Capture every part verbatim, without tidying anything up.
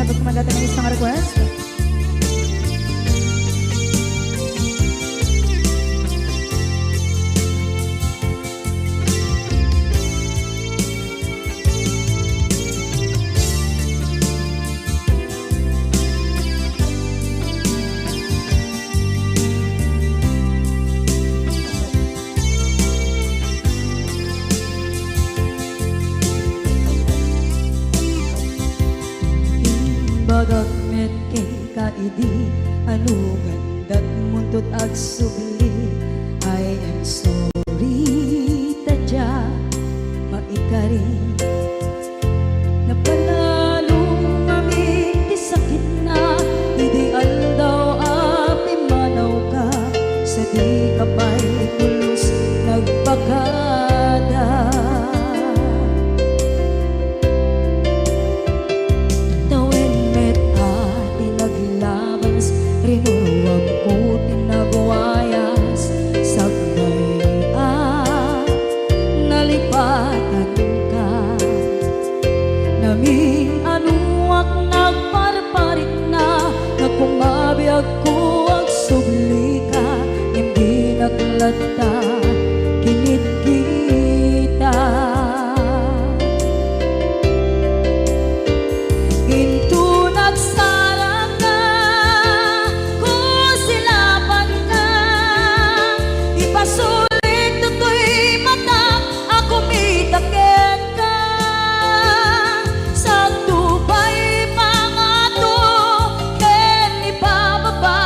Kumanda tayo ng isang request. Imbagak met kenka idi, ano gandat muntot agsubli. I am sorry, ta dia maikari. Napanalong amin ti sakitna, idi aldaw a pimmanawka, sadika pay pulos nagpakada. Tawen met a ti naglabas, rinuruagko ti nagwayas, sakbay a nalipatanka. Namin-anoak nagparparikna, nga kumabiagko agsublika, ngem dinak latta kinitkita. Inton agsarangka, kusilapanka, ipasulik toy matak a kumita kenka. Sakto pay pangato ken ipababa,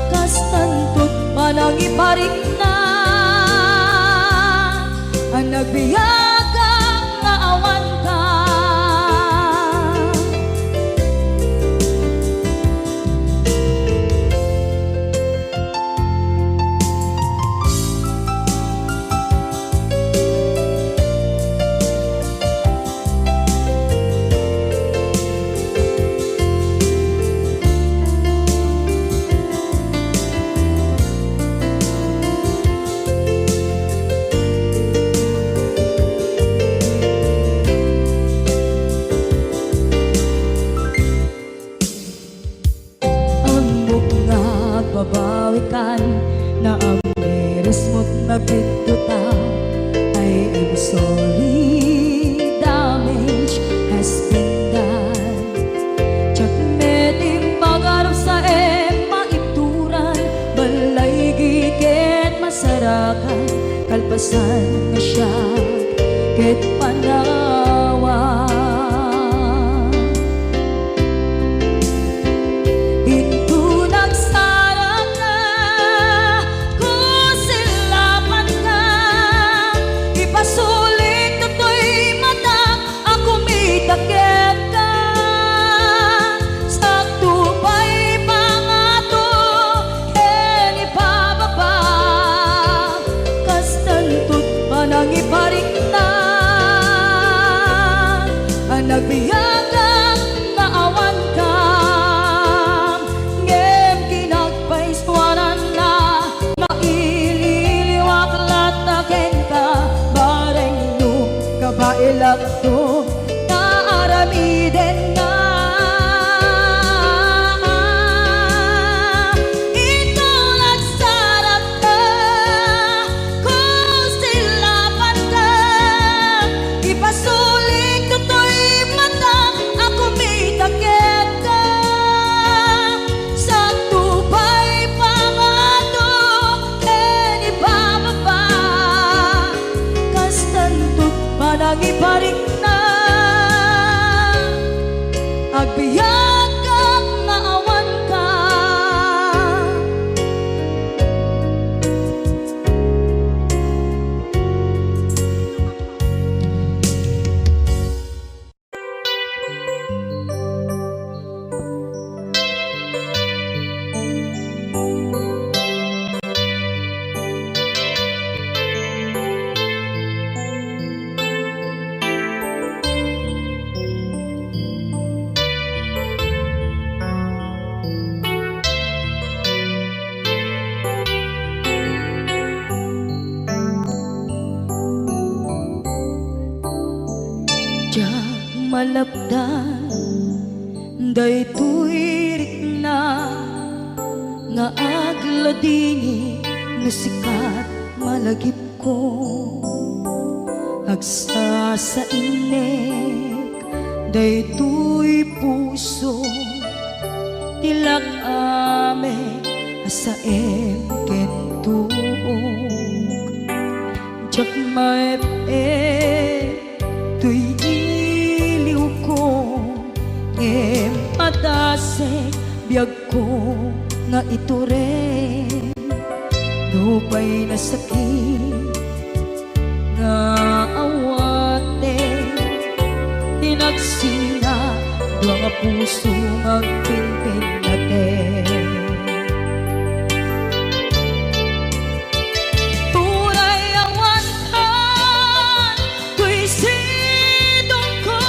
kastanto't panangiparikna a nagbiagak nga awanka. Ammok nga agbabawikan, naamirismo't nagbiddota. I am sorry, damage has been done. Diak met impagarupsaem maituran, balaygi ket masarakan, kalpasan nga siak ket panawan. Inton agsarangka, kusilapanka, ipasulik toy matak a kumita kenka. Sakto pay pangato ken ipababa, kastanto't panangiparikna a nagbiagak nga awanka. Ngem kinagpaisuananna, maililiwak latta kenka, bareng no kabaelakto nga aramidenna. Inton agsarangka, kusilapanka, ipasulik toy matak a kumita kenka. Sakto pay pangato ken ipababa, kastanto't panangiparikna, agbiagak nga awanka. Diak malapdan Daytoy rikna nga agladingit no sikat malagipko. Agsasainek daytoy puso, ti lak-am a saem ken tuok. Diak maep-ep toy iliwko, ngem padasek biagko nga itureng. Nupay nasakit nga awaten, ti nagsina dua nga puso nga agpinpinnaten. Uray awan toy sidongko,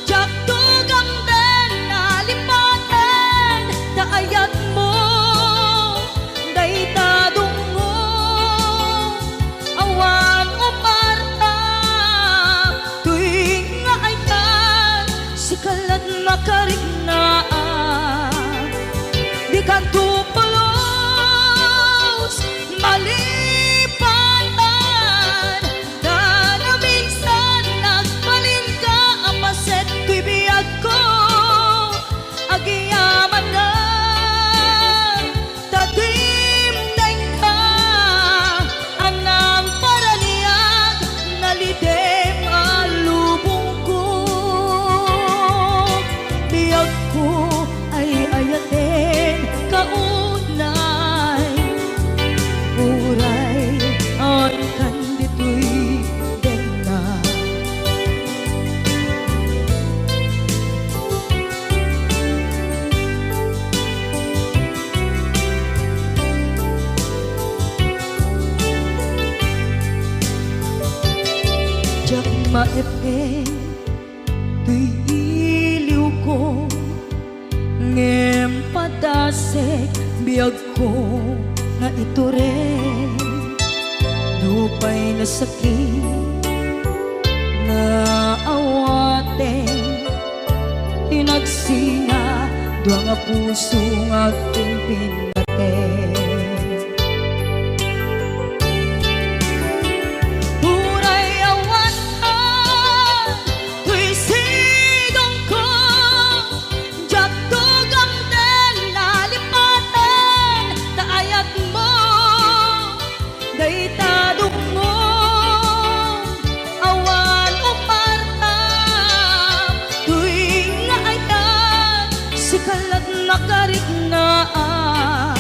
diak tugamden a lipaten ta ayatmo dayta dungngo. Awan uparta toy nga ayat, sika laeng makariknaan. Dikanto pulos malipatan, ta naminsan nagbalinka a paset toy biagko. Agyamanak ta dimdengka, anang paraniag, nalidem a lubongko. Biagko ay ayaten kaunay, uray awan kan ditoy denna. Diak maep-ep toy iliwko, ngem padasek biagko nga itureng. Nupay nasakit nga awaten, ti nagsina dua nga puso nga agpinpinnaten. Uray awan toy sidongko, diak tugamden a lipaten ta ayatmo dayta dungngo. Awan uparta toy nga ayat, sika laeng makariknaan.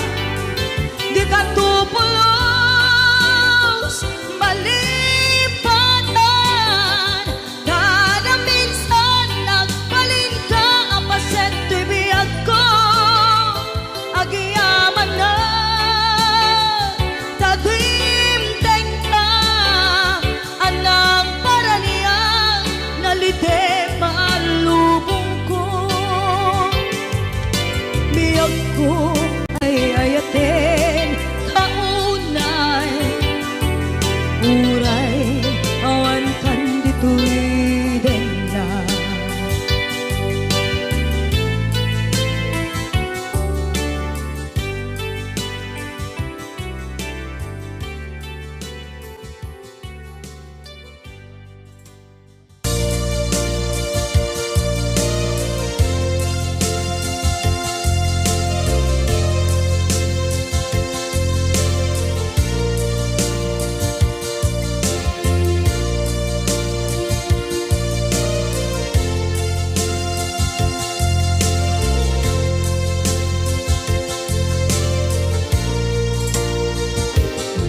Dikanto pulos malipatan, ta naminsan nagbalinka a paset toy biagko. Agyamanak ta dimdengka, anang paraniag, nalidem a lubongko. Biagko ay ayaten kaunay, uray awan kan ditoy denna.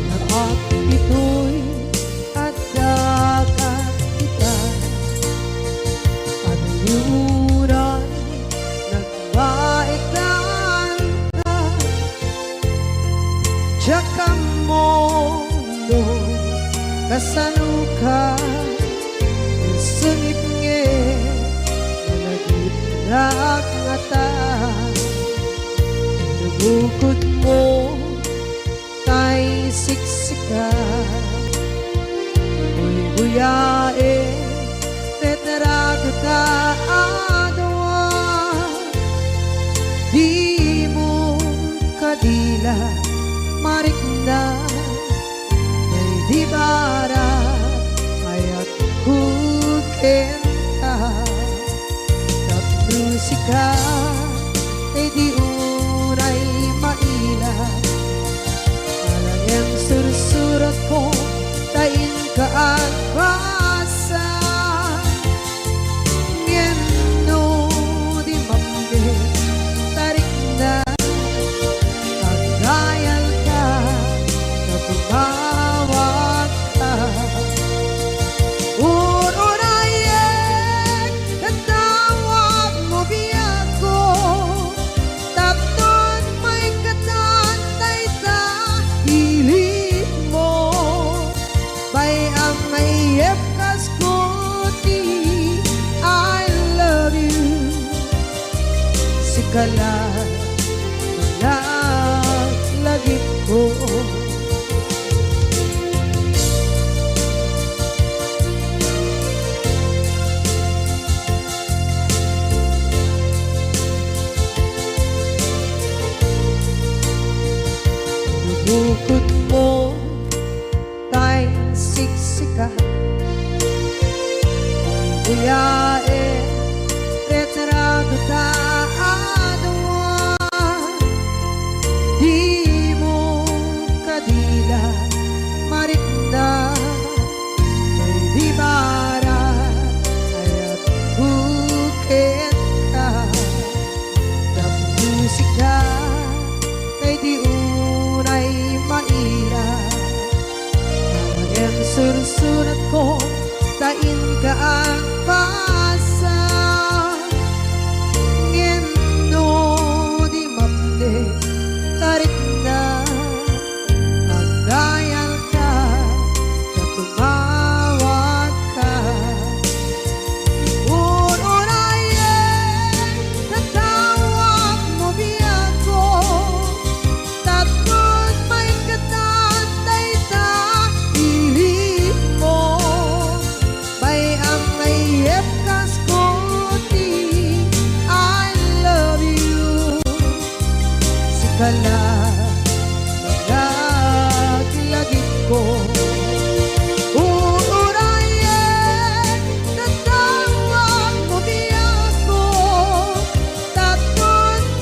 Naap ditoy adda kat ita, agyuray nagbaetan ka. Diak ammo no kasanoka, sungit ngarud, malagipnak ngata. Nabukodmo tay siksika, buybuyaen, tetrago ta a dua. Di barang ayatko kenka, tapno sika ti unay maila. Ala nga sursuratko, ta inka agbasa. Ngem no di mapne, tarikna, agdayalka, ta tumawagka. Ur-urayek, ta tawagmo biagko, tapno maikatan dayta ilikmo. Bay-am nga iyepkasko ti I love you. Sika la, laglagipko. Bukod mo tay siksika, buyaen, retrato ta a dua. Dimo kadi la marikna, tay di barang ayatko kenka. Tapno sika, tay di unay maila. Ngem sursuratko, ta inka agbasa. Ngem no di mapne, tarikna, agdayalka, ta tumawagka. Ur-urayek, ta tawagmo biagko, tapno maikatan dayta ilikmo. Bay-am nga iyepkasko ti I love you. Sika la, laglagipko. Ur-urayek, ta tawagmo biagko, tapno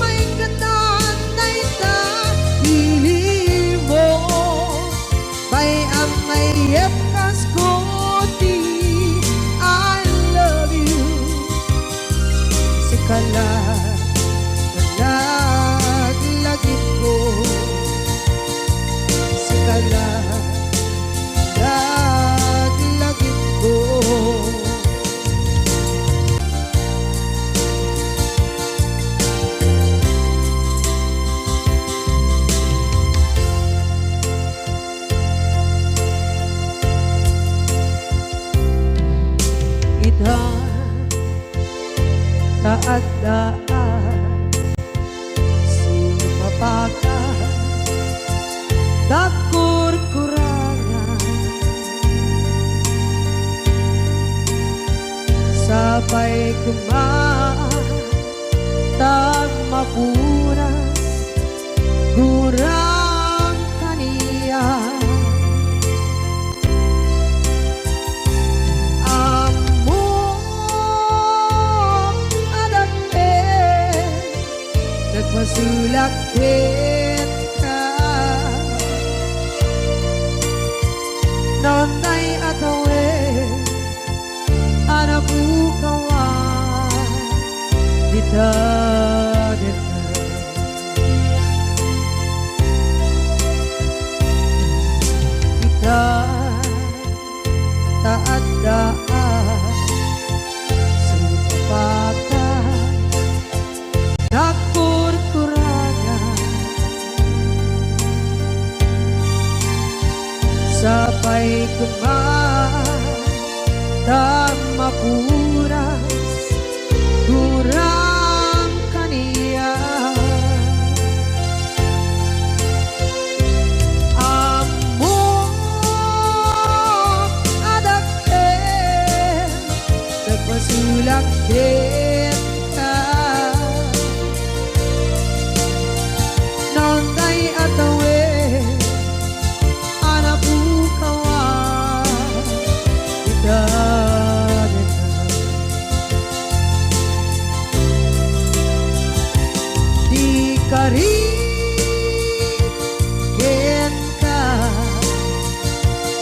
maikatan dayta ilikmo. Bay-am nga iyepkasko ti I love you. Sika la, laglagipko. Sika la, laglagipko. Ita, ta adda a sumapaka, nagkurkurangan. Sapay koma ta mapunas, gurang kaniak. Ammok a dakkel, nagpasulak kenka. Naunay a tawen, a napukawan dita dita. Ita, ta adda a sumapaka, nagkurkurangan. Sapay koma ta mapunas, gurang kaniak. Ammok a dakkel, nagpasulak kenka. Naunay a tawen, a napukawan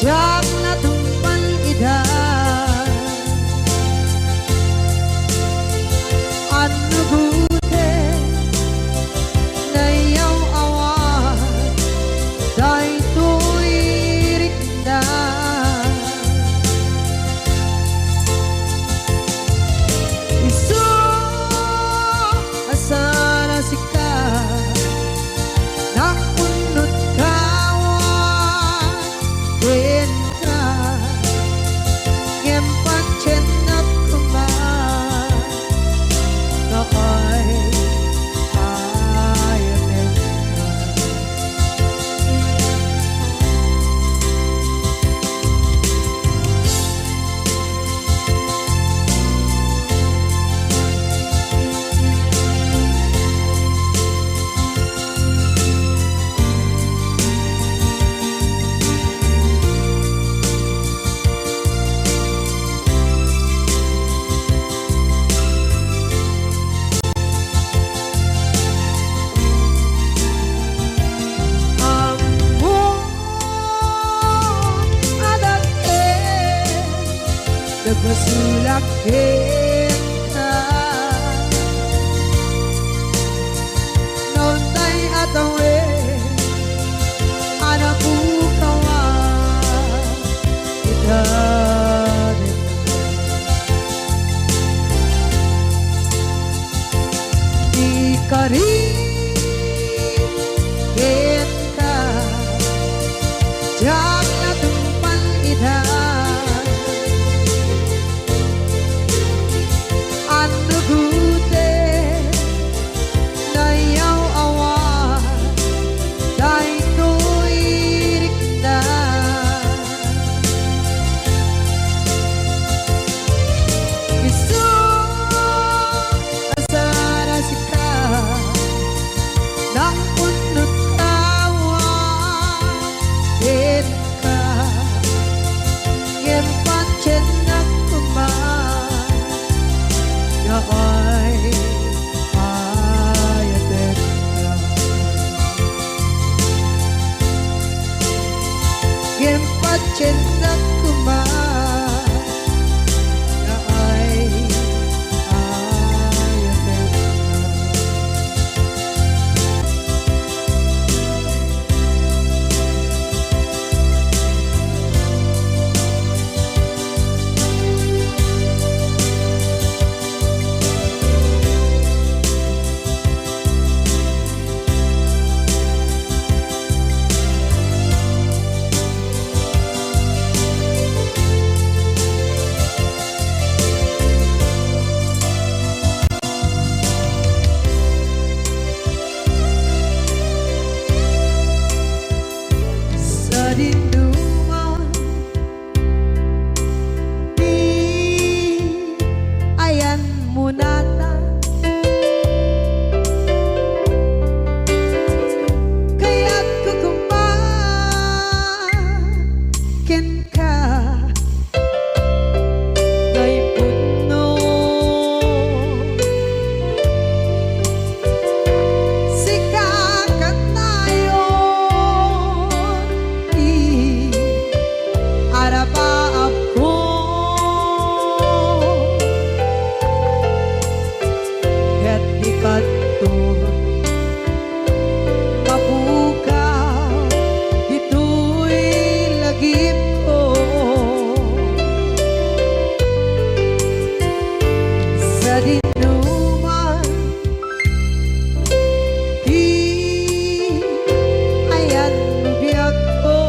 Diak natungpal ida. Annugoten nayaw-awan daytoy rikna. Isu a saan a sika, naunot kawan kenka, ngem patiennak koma, no ay ayatenka. Ammom a dak-en, nagmasulak kenka. Naunday a tawen a napukawan ita. Ikari kenka, diak natungpal ida. Annugoten nayaw-awan daytoy rikna. Isu a saan a sika, naunot kawan kenka, ngem patiennak koma, no ay ayatenka. Ngem patiennak koma, no ay ayatenka. Sadinoman ti ayanmo natan, kayatko koma kenka. Nga ipudno, sika kanayon ti arabaabko. Ket di kanto mapukaw ditoy lagipko. Sadinoman ti ayanmo biagko,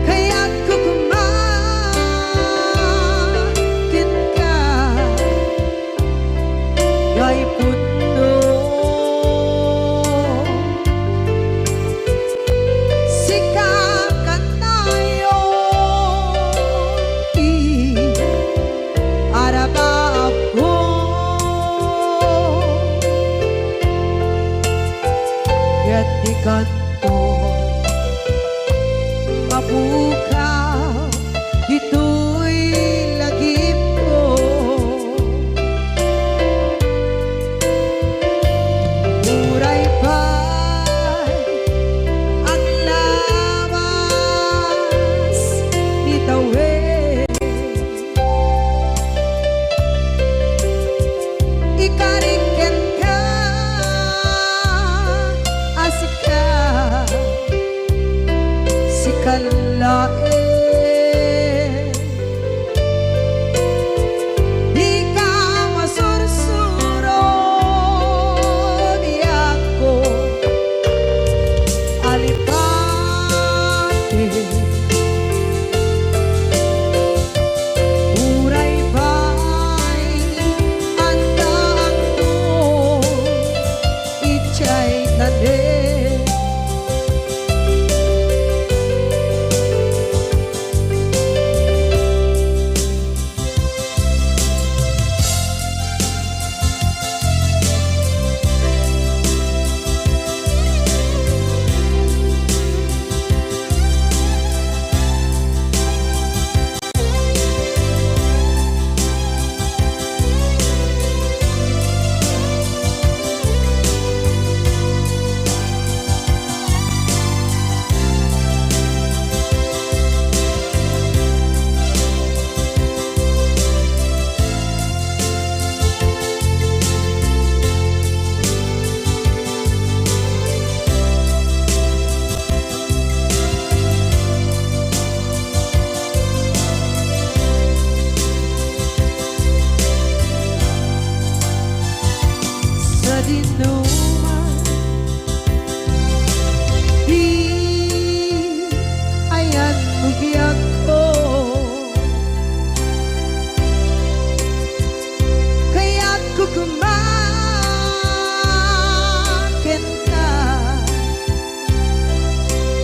kayatko koma kenka. Nga ipudno, sika kanayon ti arabaabko. Ket di kanto mapukaw ditoy lagipko. Uray pay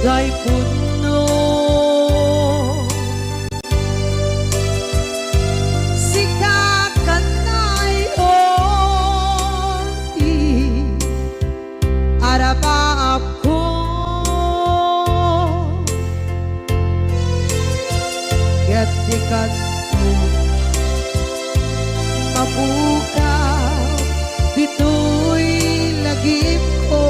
Tay punno, sika kanay, oh, ti arapaapko. Ket di kano mapukaw ditoy lagipko.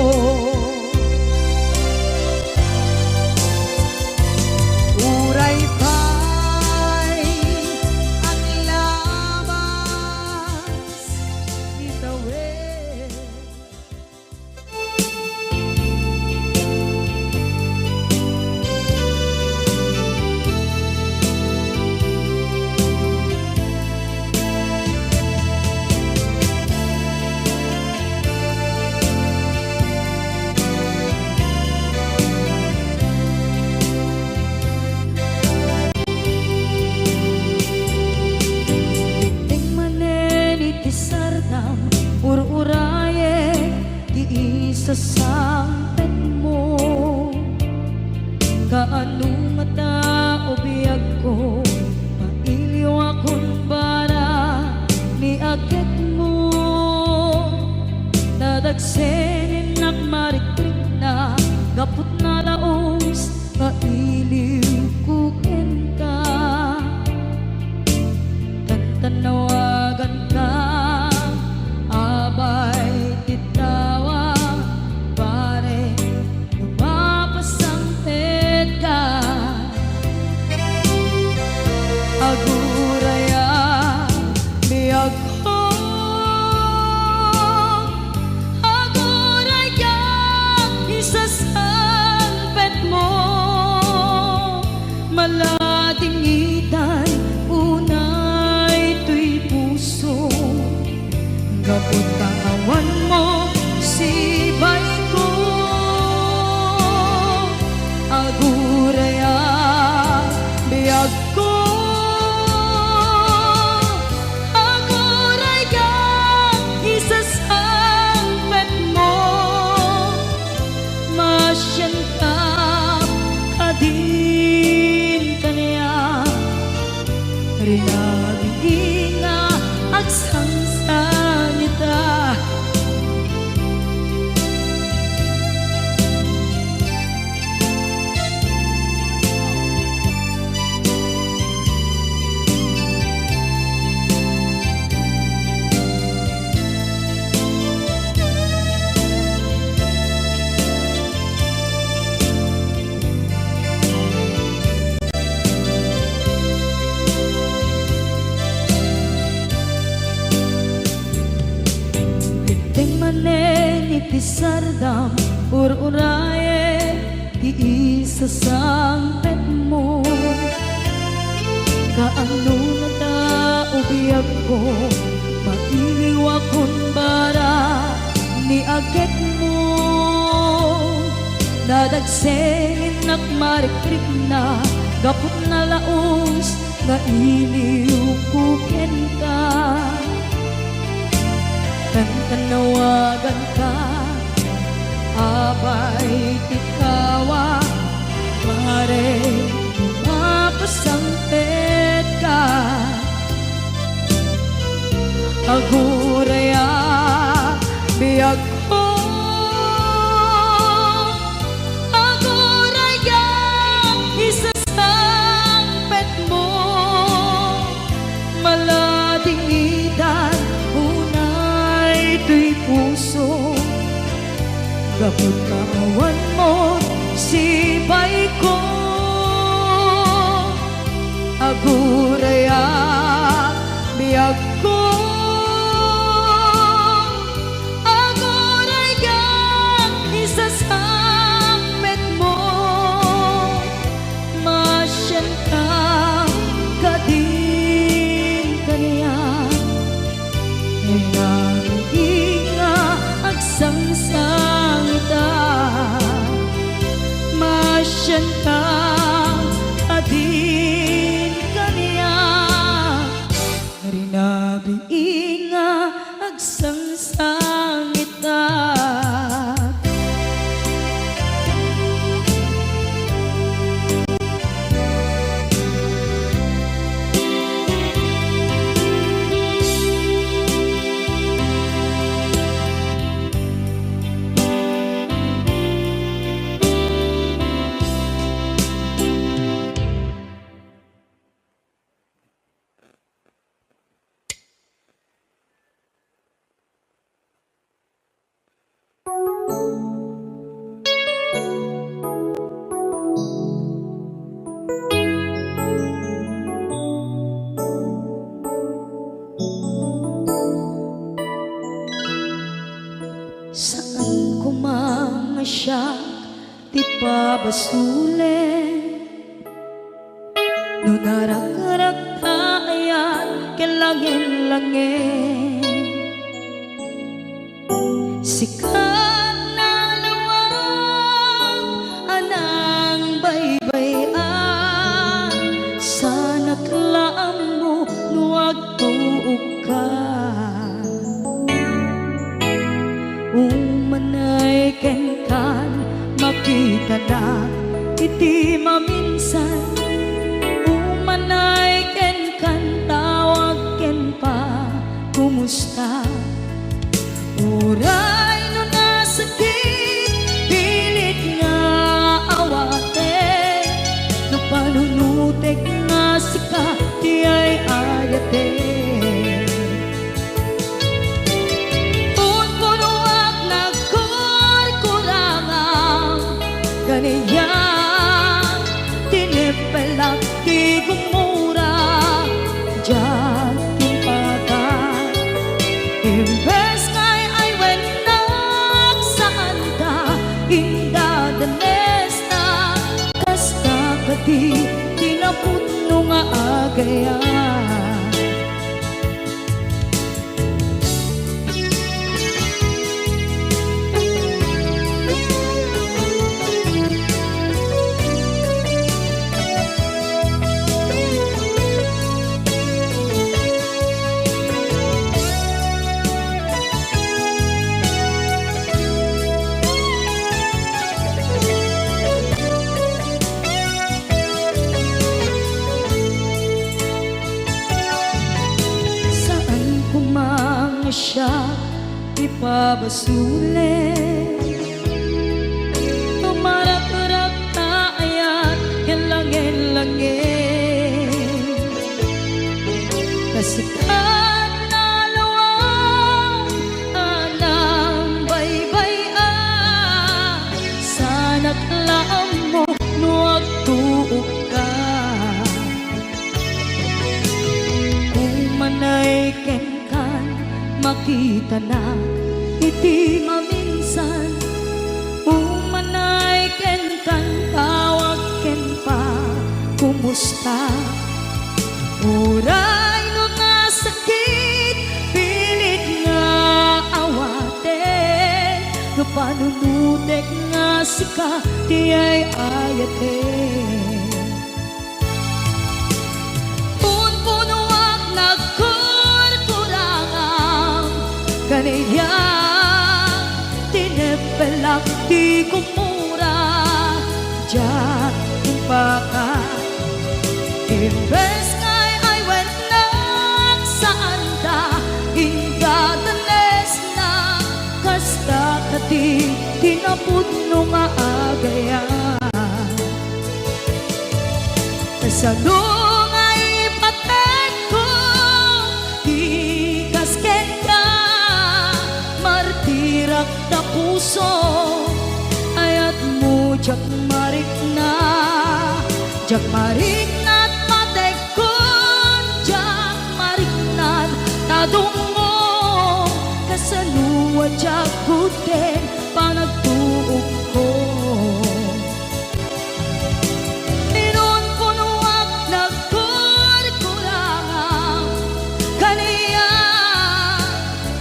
Uray pay aglabas ni tawen. Dimteng manen iti sardam, ur-urayek ti isasangpetmo. Kaano ngata, o biagko, mailiwakon bara ni agekmo? Nadagsennak marikrikna gapu ta laus nga iliwko kenka. Tantanawaganka, abay ti tawa, pare, no mapasangpetka. Aguraya, biagko, aguraya, isasangpetmo. Maladingitan unay toy puso, gapu ta awanmo sibayko. Aguraya, biagko, aguraya, isasangpetmo. Masianka kadin kaniak, rinabii nga agsangsangita. Dimteng manen iti sardam, ur-urayek ti isasangpetmo. Kaano ngata, o biagko, mailiwakon bara ni agekmo? Nadagsennak marikrikna gapu ta laus nga iliwko kenka. Tantanawaganka, abay ti tawa, pare, mapasangpetka. Aguraya, biagko, aguraya, isasangpetmo. Maladingitan unay toy puso, gapu ta awanmo sibayko. Aguraya, biagko, aguraya, isasangpetmo. Masianka kadin kaniak, rinabii nga agsangsangita. Masianka kadin kaniak, rinabii nga agsangsangita. Ipabasolek no narakrak ta ayat ken langin-langin. Sika nalawag a nangbaybay-an, sanak la ammo no agtuokka. Umanay kenkan, makitanak iti maminsan. Umanay kenkan, tawag ken pa, kumusta? Uray no nasakit, pilit nga awatek, no panunotek nga sika ti ay-ayatek. Punpunoak nagkurkurangam, kaniak, tineppelak ti gumura, diak impaka. Imbes nga ay-aywennak, saanta indadanesna, kasta kadi ti napudno nga agayat. Saan koma nga siak ipabasolek, no marakrak ta ayat ken langin-langin. Kasta nalawag a nangbaybay-an, sanak la ammo no agtuokka. Umanay kenkan, makitanak iti maminsan. Umanay kenkan, tawag ken pa, kumusta? Uray no nasakit, pilit nga awatek, no panunotek nga sika ti ay-ayatek. Punpunoak nagkurkurangam, kaniak, tineppelak ti gumura, diak impaka. Imbes nga ay-aywennak, saanta indadanesna, kasta kadi ti napudno nga agayat. Kasano nga ipatekko ti kas kenka, martirak ta puso, ayatmo diak marikna, diak marikna ta patekkon, diak marikna ta dumngog, kasano a diak gudden panagtuokko. Inunpunoak nagkurkurangam, kaniak,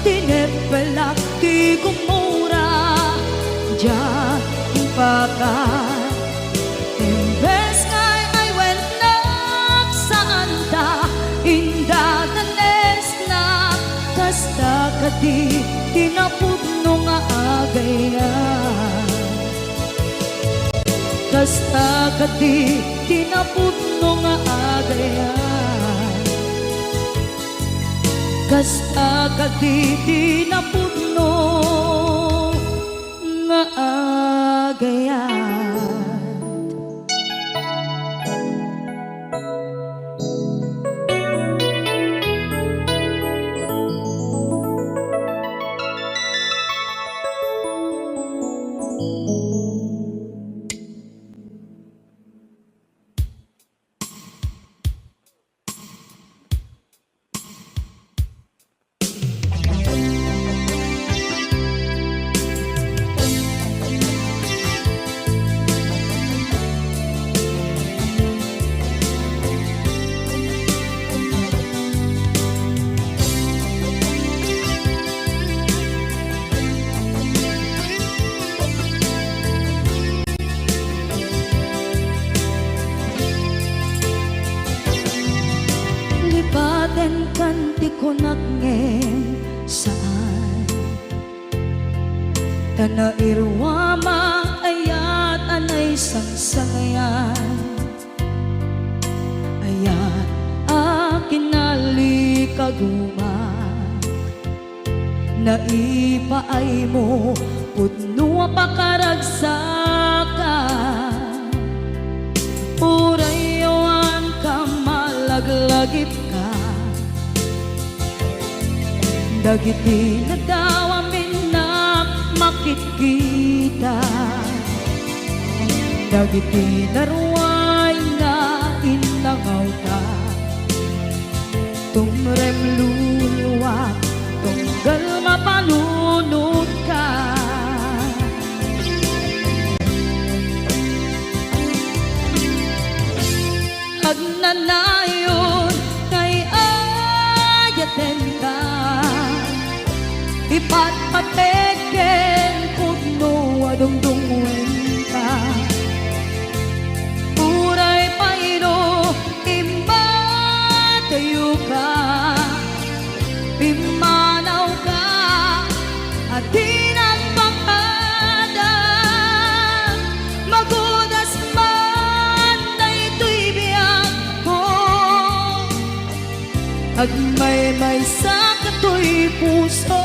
tineppelak ti gumura, diak impaka. Imbes nga ay-aywennak, saanta indadanesna, kasta kadi ti napudno nga agayat. Kasta kadi ti napudno nga agayat. Kasta kadi ti napudno nga agayat. Kan ti kunak ngem saan. Ta nairuam a ayat a naisangsangayan. Ayat a kinalikaguma. Naipaaymo pudno a pakaragsakan. Uray awan ka malaglagipka. Dagiti nadawam innak makitkita. Dagiti naruay nga innangawta. Tumrem luluak, tunggal mapanunotka. Agnanayon nga ay-ayatenka, ipatpatek ken pudno a dungdungngoenka. Uray pay no immadayoka, pimmanawka a di nagpakada. Magudas man daytoy biagko, agmaymaysa katoy puso.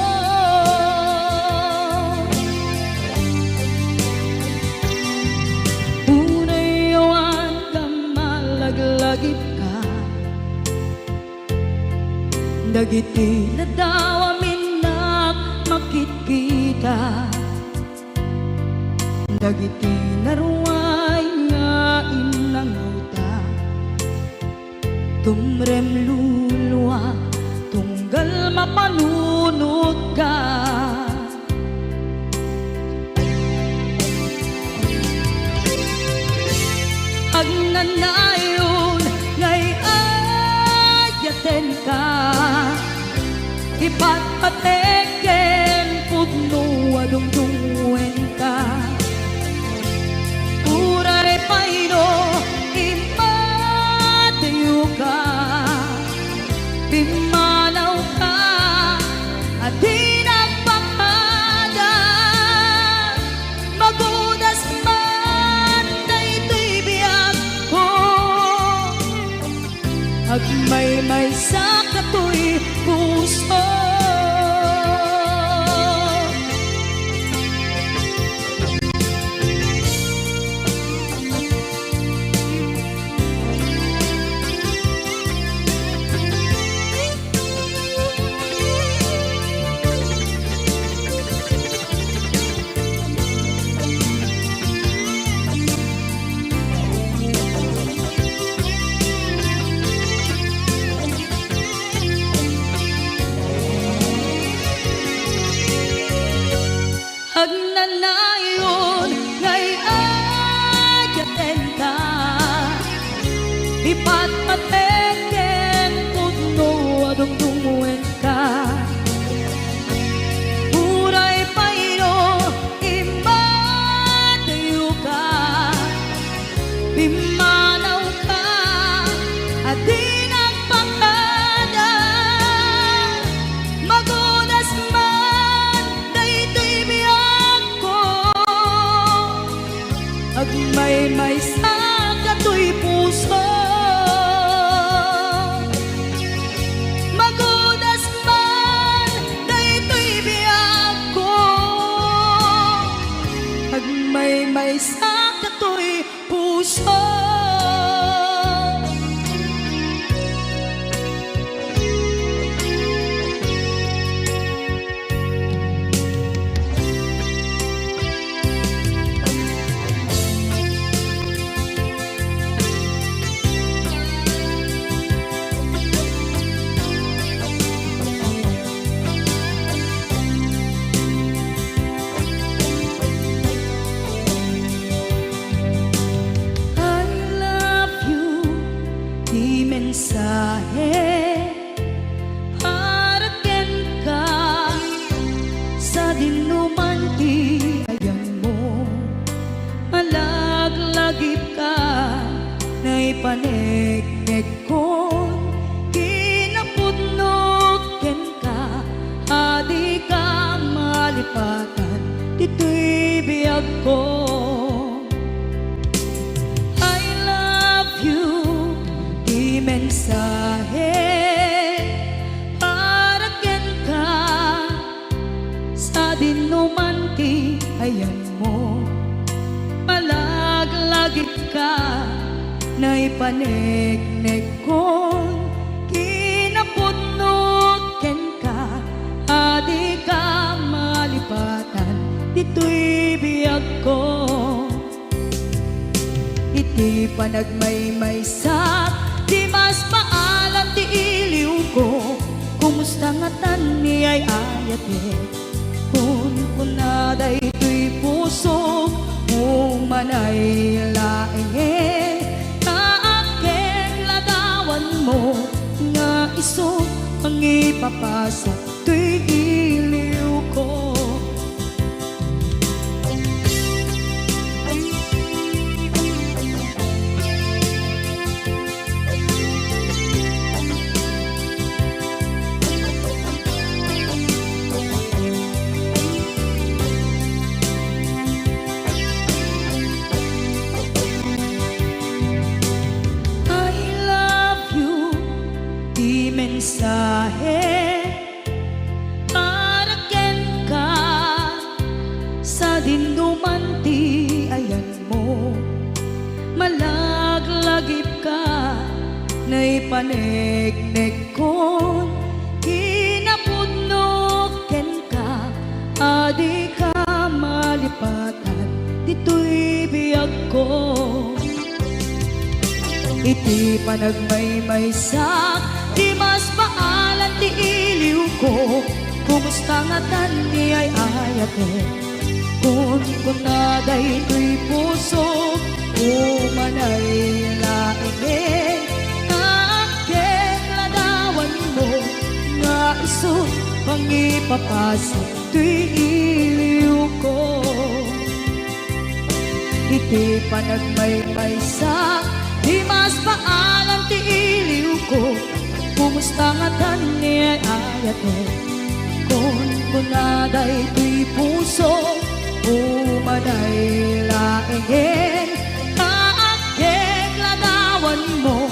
Uray awan ka malaglagipka. Dagiti nadawam innak makitkita. Dagiti naruay nga innangawta. Tumrem luluak, tunggal mapanunotka. Agnanayon nga ay-ayatenka, ipatpatek ken pudno a dungdungngoenka. Uray pay no immadayoka, pimmanawka a di nagpakada. Magudas man daytoy biagko, agmaymaysa katoy puso. Agnanayon nga ay-ayatenka, ipatpatek ken pudno a dungdungngoenka. Uray pay no immadayoka, pimmanawka a di nagpakada. Magudas man daytoy biagko, agmaymaysa katoy puso. Magudas man daytoy biagko, agmaymaysa katoy puso. I love you, ti mensahe para kenka. Sadino man ti ayanmo, malaglagipka, naipaneknekkon, kinapud malipatan ditoy biagko. I love you, ti mensahe para kenka, sadinoman ti ayanmo. Malaglagipka, naipaneknekkon kinapudno kenka, a dika malipatan ditoy biagko. Iti panagmaymaysak, dimas paalan ti iliwko. Kumusta ngatan ni ay-ayatek? Kunkuna daytoy pusok, umanay laengen. Naakkek ladawanmo nga isu mangipapasak toy iliwko. I love you, ti mensahe para kenka, sadinoman ti ayanmo. Malaglagipka, naipaneknekkon kinapudno kenka, a dika malipatan ditoy biagko. Iti panagmaymaysak, dimas paalan ti iliwko. Kumusta ngatan ni ay-ayatek? Kunkuna daytoy pusok, umanay laengen. Naakkek ladawanmo nga isu mangipapasak toy iliwko. Iti panagmaymaysak, dimas paalan ti iliwko. Kumusta ngatan ni ay-ayatek? Kunkuna daytoy pusok, umanay laengen. Naakkek ladawanmo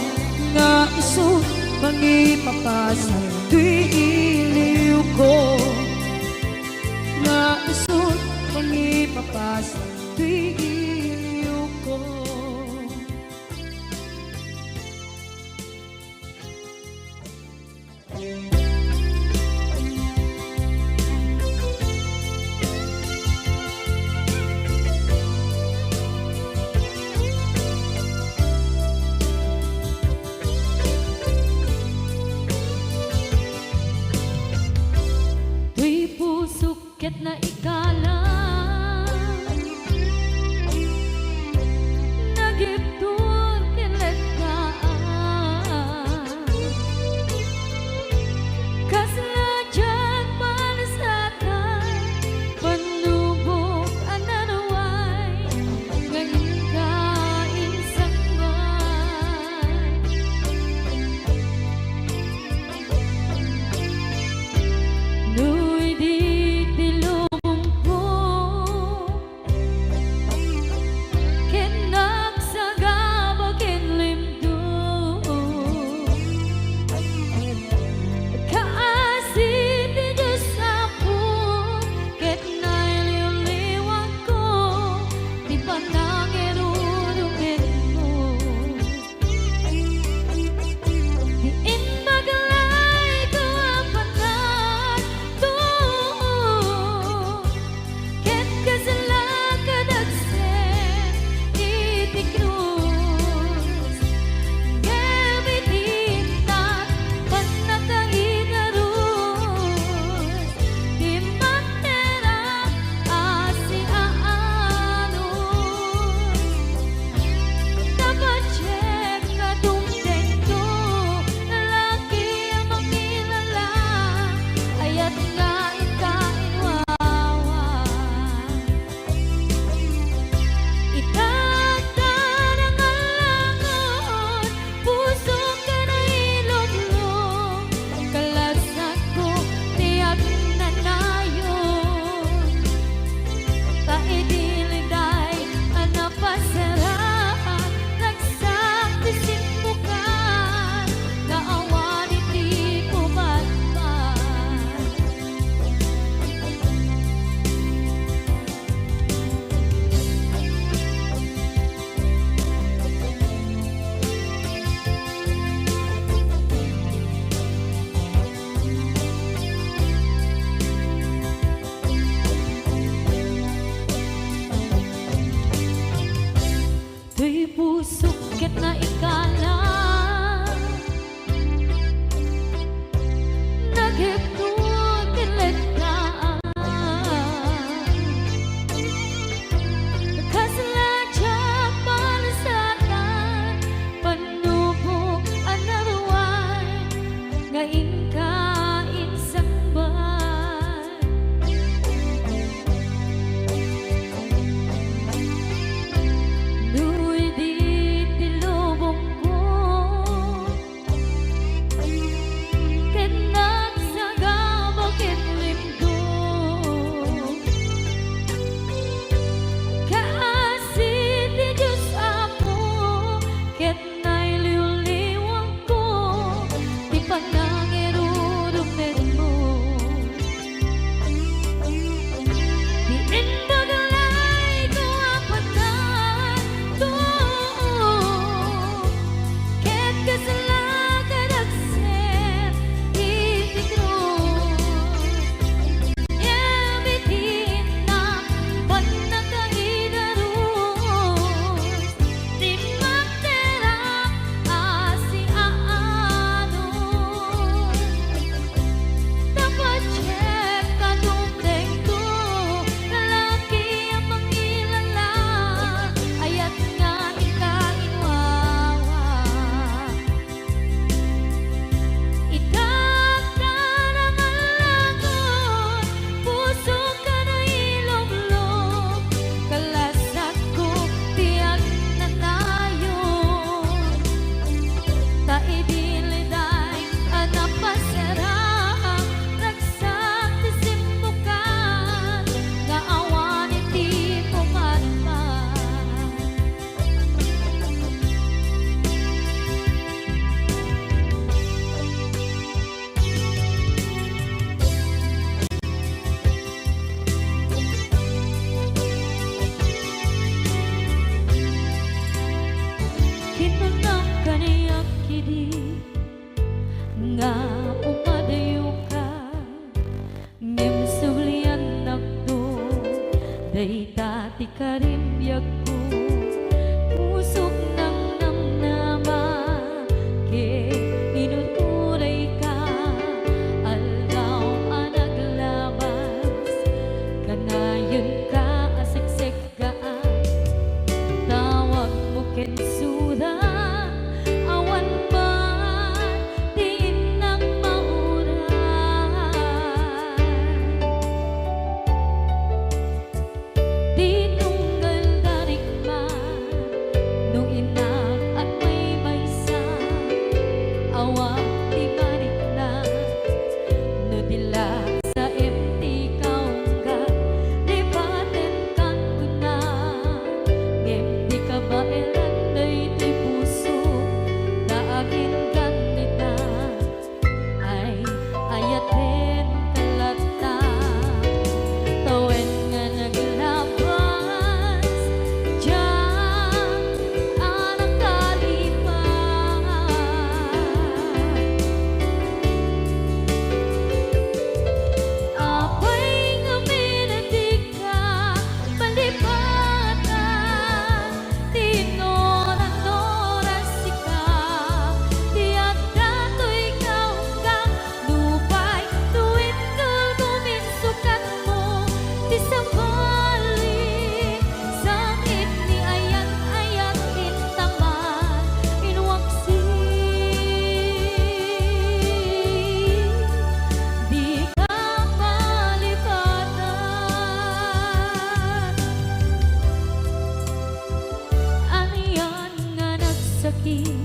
nga isu mangipapasak toy iliwko. Nga isu mangipapasak toy iliwko. Toy pusok ket naikala, naghipno ken lettaan. Kasla diak malasatan, pannubok a naruay nga inka insangbat. No idi ti lubongko ket nagsagaba ket limko, kaasi ti Dios Apo ket nailiwliwangko ti panangirurumetmo. Ti imbag layto a pagkaduo, ket kasla kadagsen iti krus. Ngem iti innak, bannaka idarus ti makterak a siaanus. Ta patiek a dumtengto, laki a mangilala, ayat nga inka inwawa. Itak ta nangallagon, pusok a nailublob, kalasatko ti agnanayon. Ta idi liday a napasarang, ragsak ti simmukan nga awan iti pumatpat. Kinunam kaniak idi nga umadayoka, ngem subliannakto, dayta ti karimbiagko. Pusok nangnamnama ket inuturayka, aldaw a naglabas, kanayenka a seksek gaan. Tawagmo ken suda, awan man ti innak mauray. Ti tunggal da rikma, no innak agmaymaysa, awan ti marikna, no di la saem ti kaungga, lipatenkan kuna, ngem di kabaelan daytoy puso, ta aginggan ita, ay, ayatenka latta, ta wen nga naglabas, diak a nakalipat. Apay ngamin a dika malipatan? Ti nuran-nuran sika ti adda toy kaungga, nupay no inggulgom insukatmo ti sabali, sangit ni ayat-ayat intaman, inwaksi, dika malipatan. Anian nga nagsakit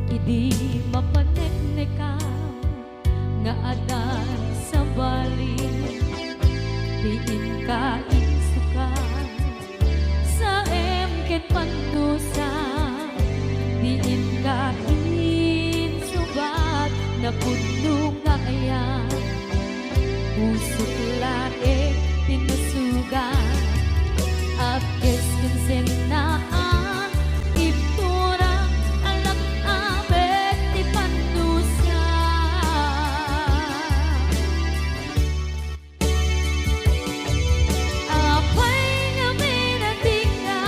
idi mapaneknekam nga adda sabali ti inka insukat, saem ken pannusa ti inka insungbat, napudno nga ayat. Pusok laeng ti nasugat, apkes ken sennaan, ibturak a lak-abek ti pannusa. Apay ngamin a dika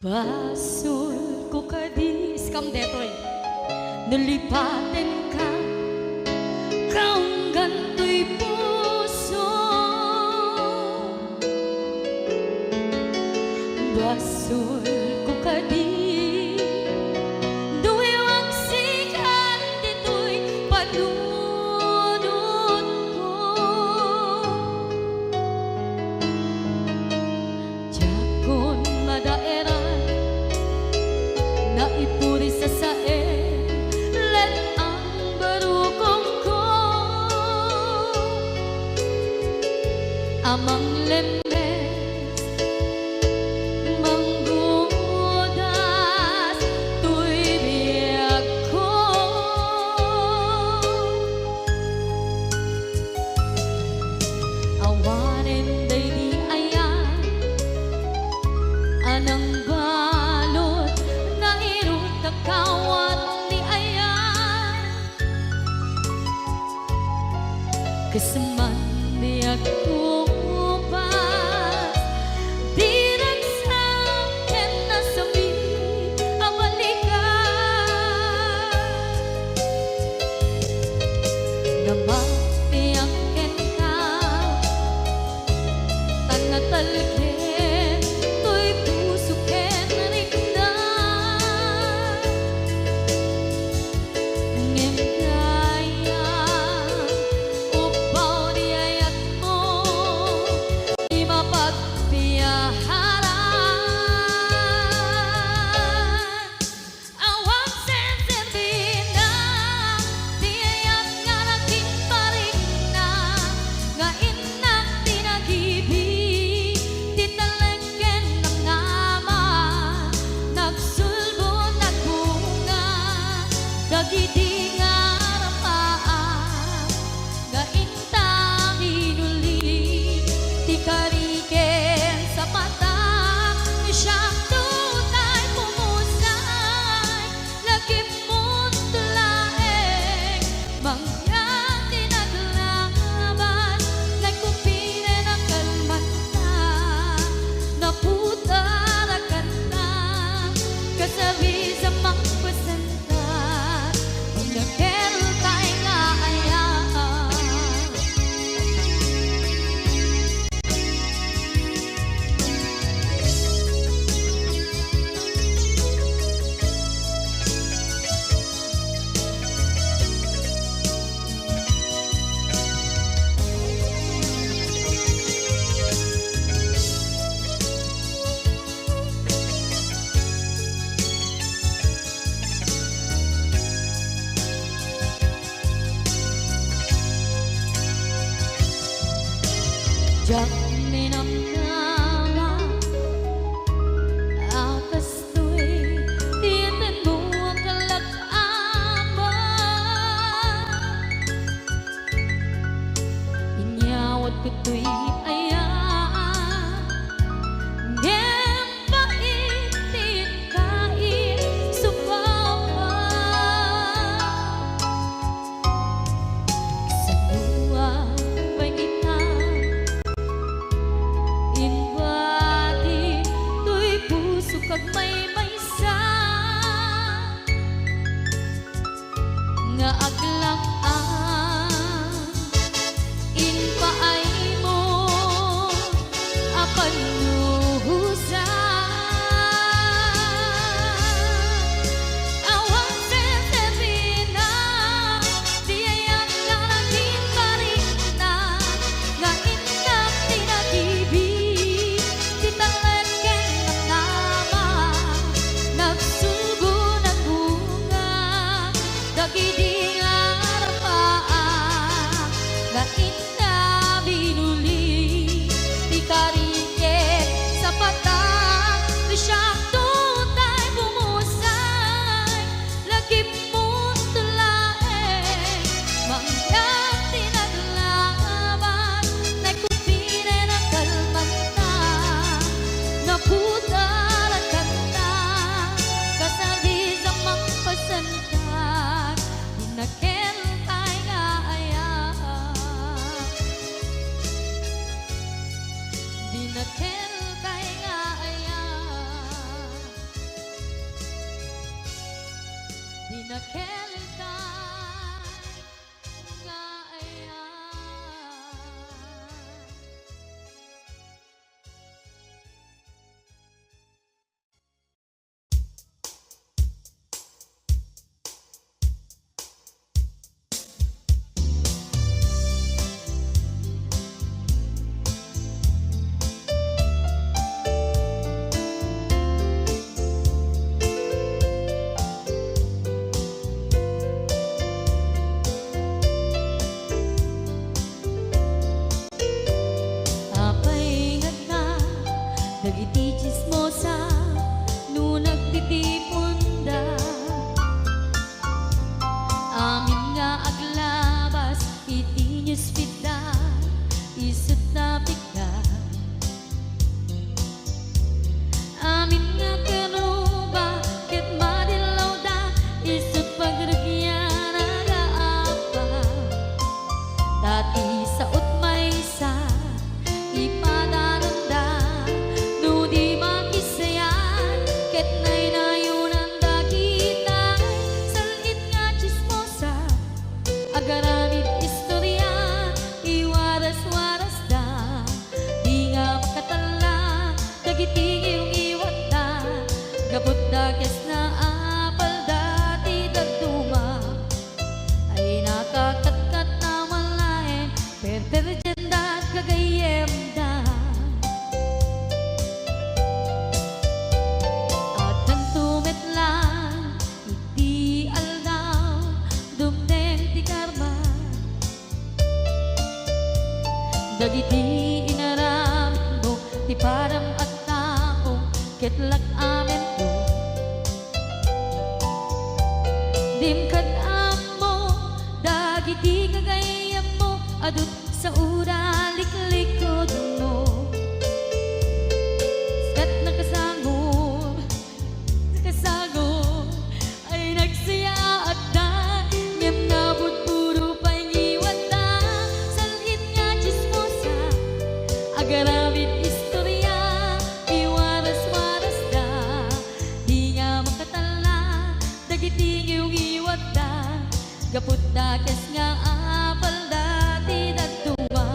Basolko kadi, iskam detoy. Nalipatenka, kaunggan toy puso. Basolko kadi, no iwaksikan ditoy panunotko. Diakon madaeran, naipuri sasaen, let-ang barukongko. A manglemmes, manggudas toy biagko. Awanen daydi ayan a nangbalud, nairut a kawat ni ayan. Kasman biagko pas, diragsak ken nasami a balikan. Namatiak kenka, ta natalged toy puso ken rikna. Ngem dayta, upbaw ti ayatmo, ti mapagpiaharan. Awan senserbina ti ayat nga naging parikna, nga innak ti nagibi, ti talek ken namnama, nagsulbo, nagbunga, dagidi nga arpaam. Nga inta minuli ti kari ken sapata, siak tutay pumusay, lagipmo laeng, mangyan ti naglaban, nagkupinen a kalmanta, naputar a kanta, kasabis a mangpasen. Nakeltay nga ayat. Diak ninamnama a kastoy ti tenmo a kalak-aman. Inyawat ko toy ayat, ngem pait ti kaisubawak. Kasanoan pay kita inbati toy pusok agmaymaysa. Nga aglak-am, impaaymo a pannuhosan. Awan senserbina ti ayat nga naging parikna, nga innak ti nagibi, ti talek ken namnama, nagsulbo, nagbunga, dagidi nga arpaam, nga inta binuli, ti kari ken sapata, ti siak tutay pumusay, lagipmo laeng, mangyan ti naglaban, nagkupinen a kalmanta, naputar a kanta, kasabis a mangpasentak, ti nakeltay nga ayat. Dagiti inaramidmo ti padam a tao ket lak-amento. Dim kad-ammo dagiti gagayyemmo a dut-, saoda liklikudmo. Ket nakasangor, nakasangor, ay nagsayaatda, ngem nabudbudo pay ngiwatda. Sal-it nga tsismosa, agaramid istoria, iwaras-warasda. Di nga makatalla dagiti ngiwngiwatda, gapu ta kes nga apalda ti dadduma.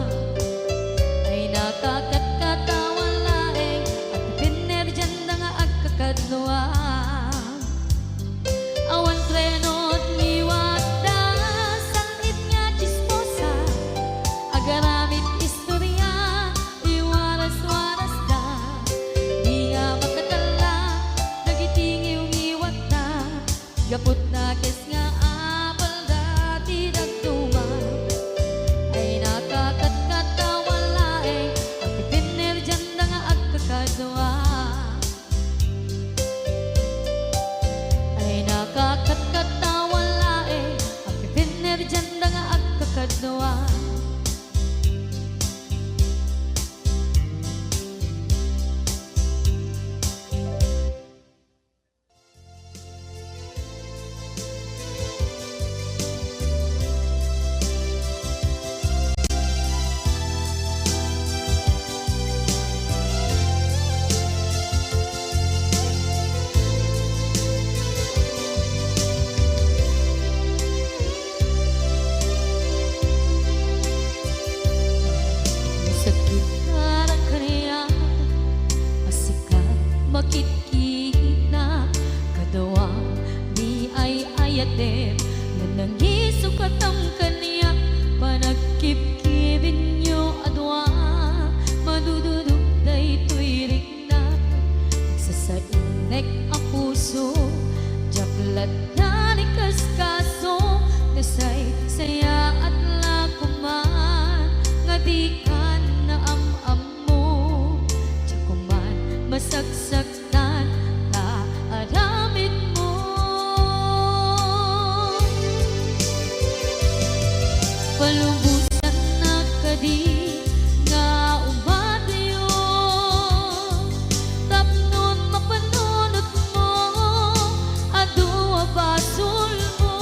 Ay nakakatkatawan laeng, agpipinnerdianda nga agkakadua. Awan treno ti ngiwatda, sal-it nga tsismosa, agaramid istoria, iwaras-warasda. Di nga makatalla dagiti ngiwngiwatda, gapu ta kes nga apalda ti dadduma. Ay nakakatkatawan laeng, agpipinnerdianda nga agkakadua. Ay nakakatkatawan laeng, agpipinnerdianda nga agkakadua. Sakit na kaniak a sika makitkita, kadua ni ay-ayatem, nanangiso katam kaniak, panagkibkibinyo a dua, madududog daytoy rikna. Sasainnek a puso, diak latta ni kaskaso, nasaysayaat la koman nga dikan naam-ammo, diak koman masaksaktan ta aramidmo. Palubosannak kadi nga umatyo tapnon mapanunotmo, adu a basolmo,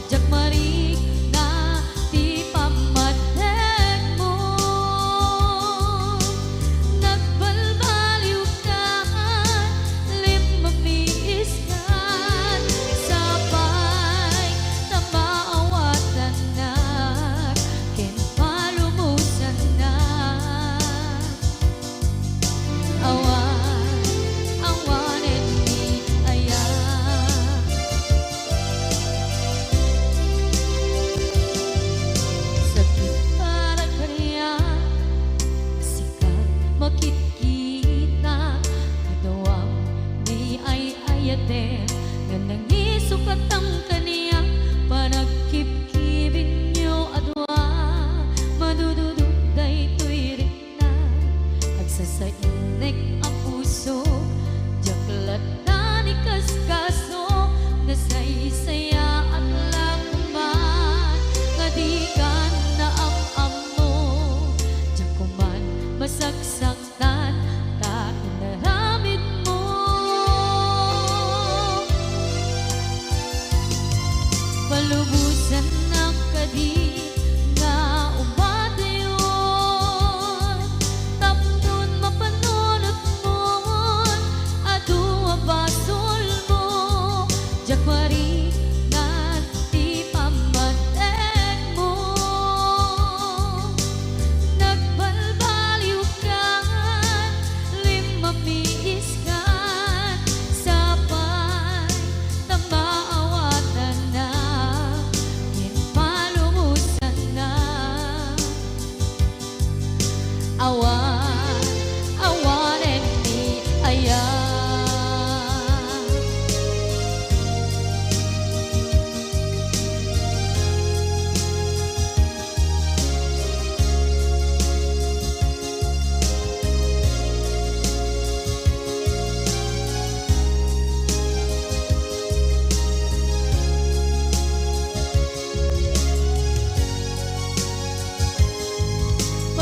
diak marikna ti pammatedmo. Nagbalbaliwkan, limmamiiskan, sapay ta maawatannak.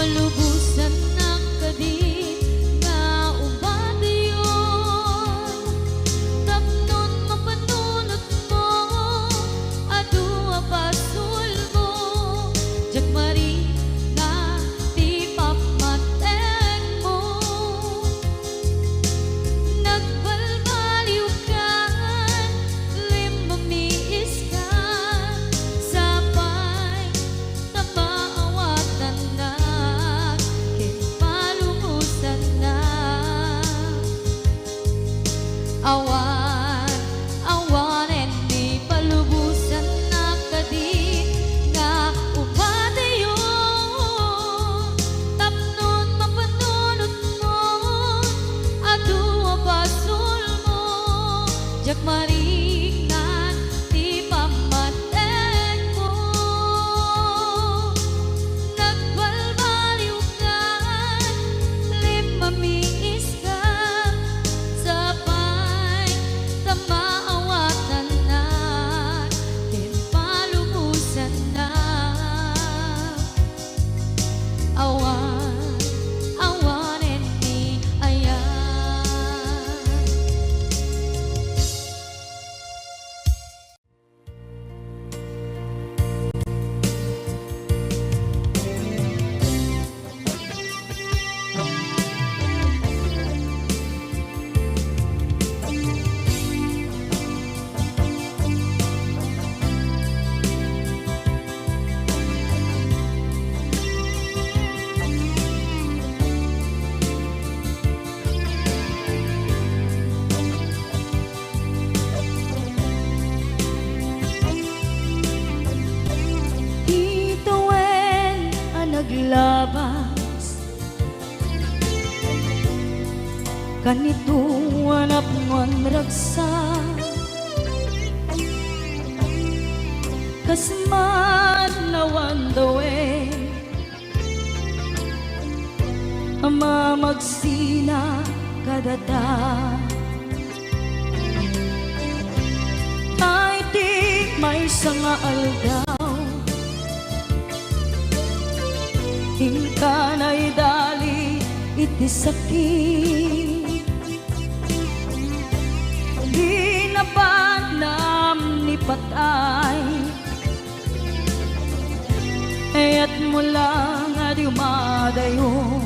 Lubosannak kadi nga umateyon, tapnon mapanunotmo, adu a basolmo, diak maringngan ti pammategmo. Nagbalbaliwkan, limmamiiskan, sapay ta maawatannak ken palubosannak. Awan, awanen ni palubosannak kadi nga umateyon, tapnon mapanunotmo, adu a basolmo, diak maringngan ti pammategmo. Nagbalbaliwkan, limmamiiskan, sapay ta maawatannak ken palubosannak. Awan, awanen ni aya. Itawen a naglabas, kanito a napnuan ragsak, kas man awan dawen a mamagsina kadata. Iti maysa nga aldaw, inka naidali iti sakit. Di napanam ni patay, kayatmo lang a dumadayo.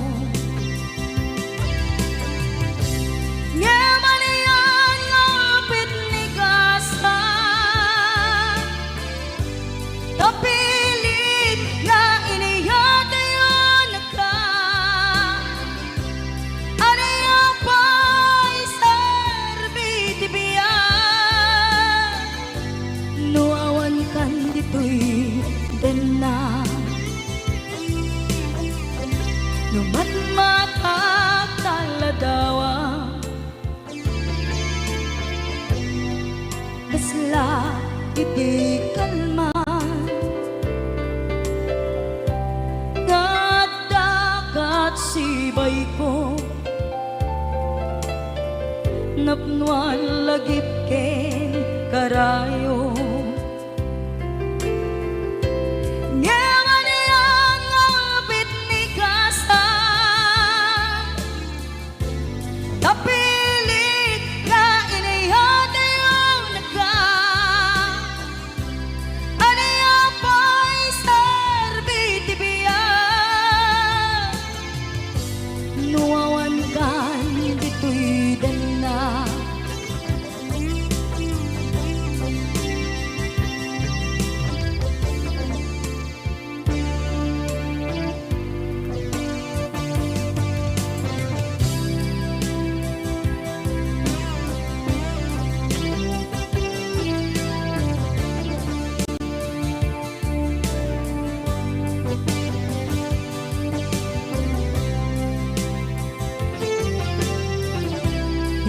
Ngem ania nga ulpit ni kasta, ta pilit nga iniyatayonka. Ania pay serbi ti biag no awankan ditoy denna? No matmatak ta ladawa, kasla iti kalman nga adda kat sibayko, napnoan lagip ken karayo. Ngem ania nga ulpit ni kasta, ta pilit nga iniyatayonka. Ania pay serbi ti biag no awankan ditoy denna?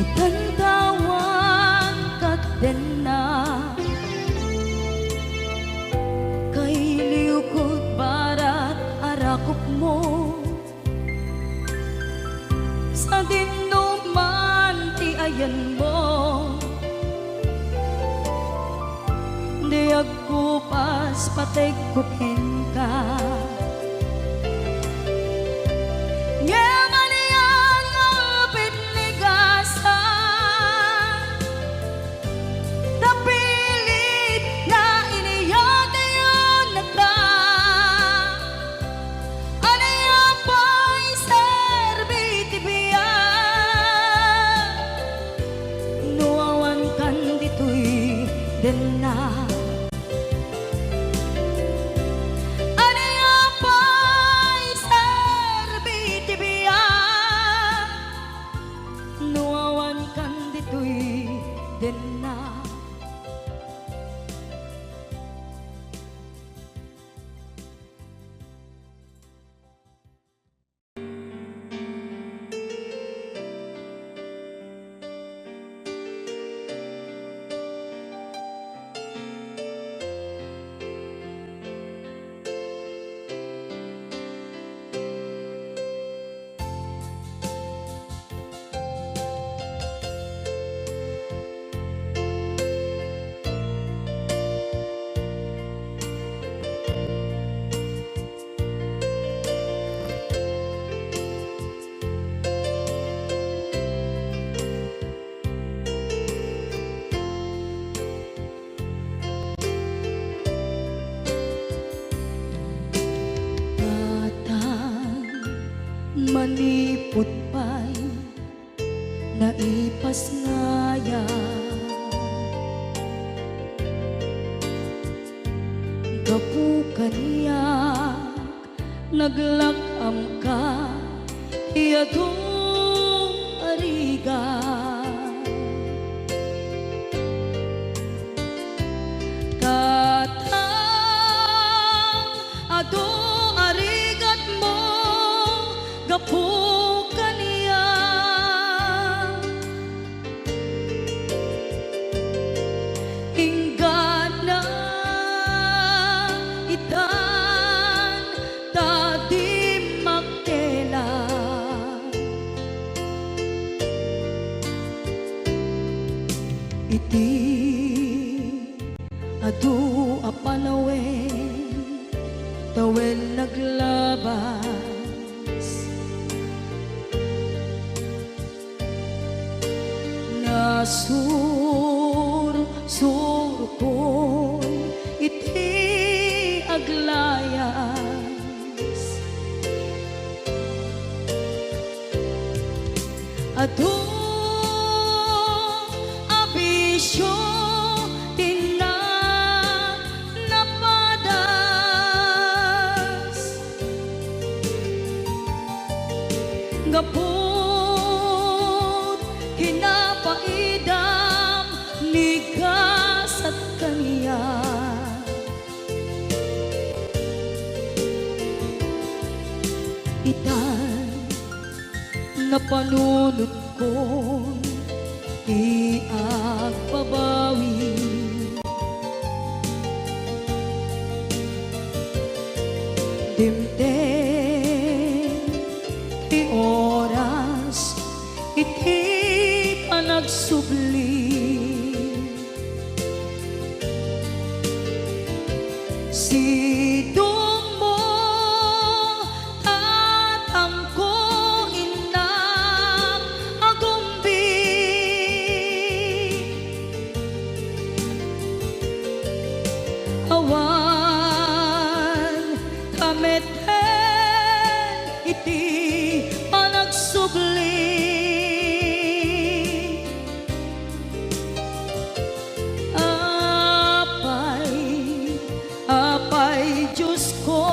Itantawan kat denna, kailiwkod barat a rakupmo. Sadinoman ti ayanmo, di agkupas pategko kenka. Manipud pay naipasngayam. Gapu kaniak, naglak-amka ti adu a rigat. Tatang, adu a rigatmo gapu kaniak. Inggana itan ta di makkelak. Iti adu a panawen, tawen naglabas. Nasursurkon iti aglayas. Adu a bisio ti na-, napadas. Gapu ti napaidam ni gasat kaniak. Itan, napanunotkon ti agbabawi. Dimteng ti oras iti panagsubli. Sidongmo, tatangko, innak, agumbi. Awan ta met ken iti panagsubli. Apay, apay, Diosko,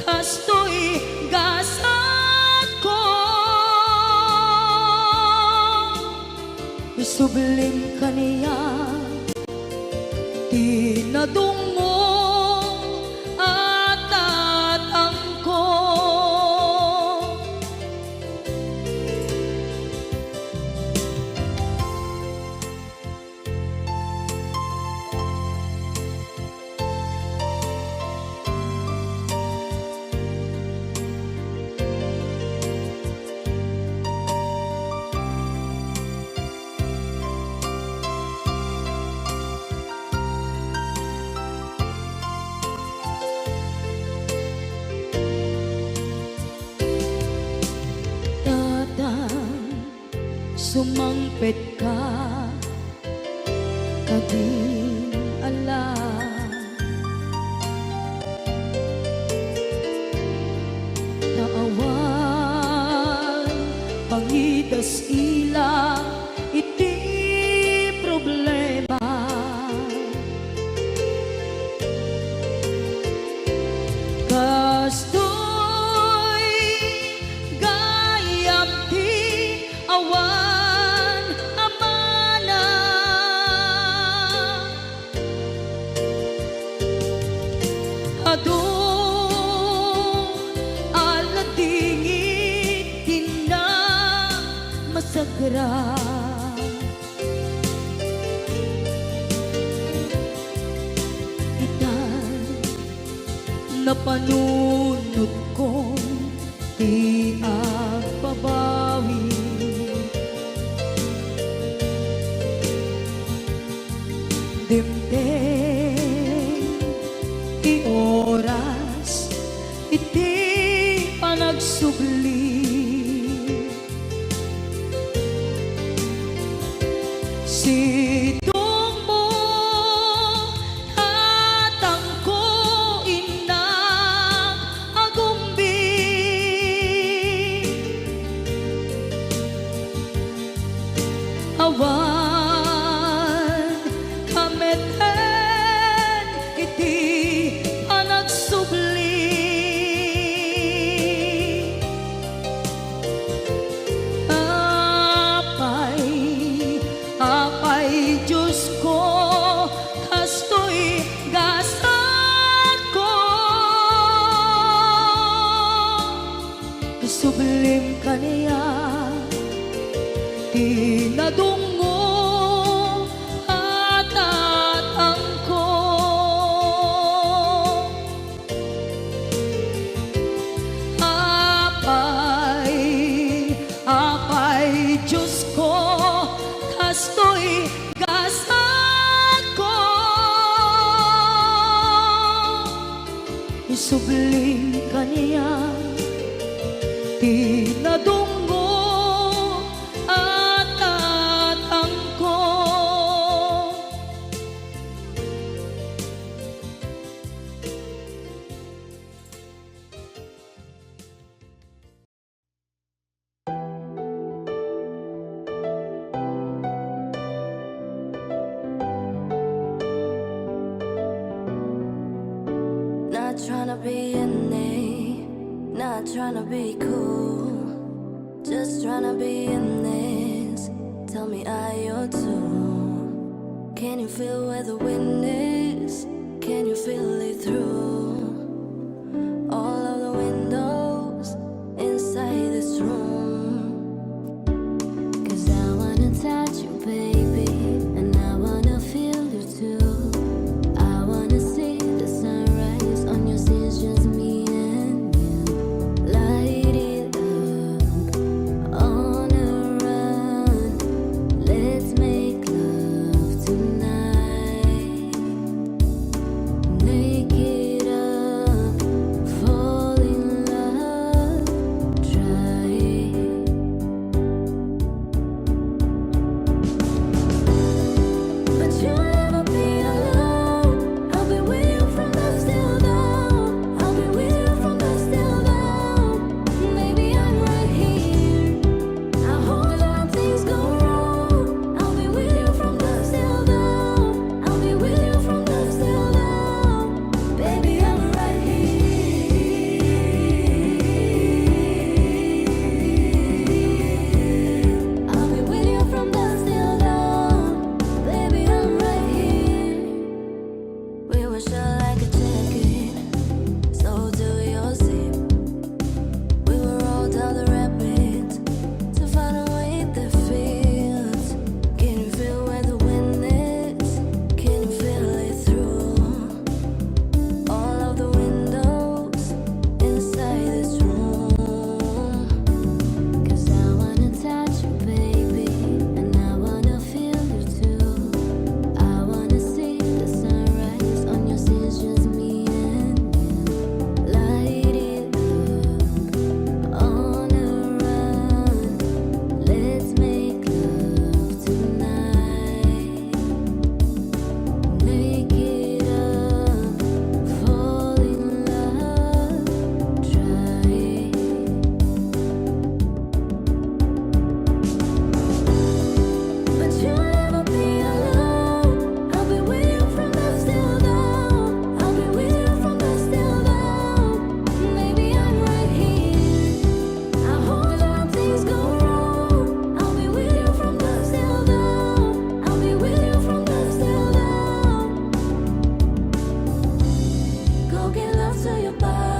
kastoy gasatko. Isublim kaniak ti nadungngong a tatangko. Tatang, sumangpetka, kadin ala. Ta awan pangidas-ila iti problema. Kastoy gayam ti awan a mana. Adu a ladingit ti namasagra. Itan, napanunotkon ti agbabawi. Dimteng ti oras iti panagsubli. Sidongmo, tatangko, innak, agumbi. Ti nadunggo a tatangko. Apay, apay, Diosko, kastoy gasatko. Isubling kaniak ti nadunggo a tatangko. Not tryna be in it, not tryna be cool. Just tryna be in this. Tell me, are you too? Can you feel where the wind is? Can you feel it through all of the windows inside this room? 'Cause I wanna touch you, baby, and I wanna feel you too. I wanna see the sunrise on your skin, just me and you. Light it up on a run. Let's make love tonight. Make it up, fall in love, try. But you'll never be alone. I'll be with you from dusk till dawn. I'll be with you from dusk till dawn. Baby, I'm right here. I hold on, things go wrong. I'll be with you from dusk till dawn. I'll be with you from dusk till dawn. Baby, I'm right here. I'll be with you from dusk till dawn. Baby, I'm right here. We were shut like a jacket, so do your zip. We will roll down the rapids to find a way that fits. Can you feel where the wind is? Can you feel it through all of the windows inside this room? 'Cause I wanna touch you, baby, and I wanna feel you too. I wanna see the sunrise on your skin, just me and you. Light it up on a run. Let's make love tonight. Make it up, fall in love, try. But you'll never be alone. I'll be with you from dusk till dawn. I'll be with you from dusk till dawn. Baby, I'm right here. I hold on, things go wrong. I'll be with you from dusk till dawn. I'll be with you from dusk till dawn. Go give love to your body.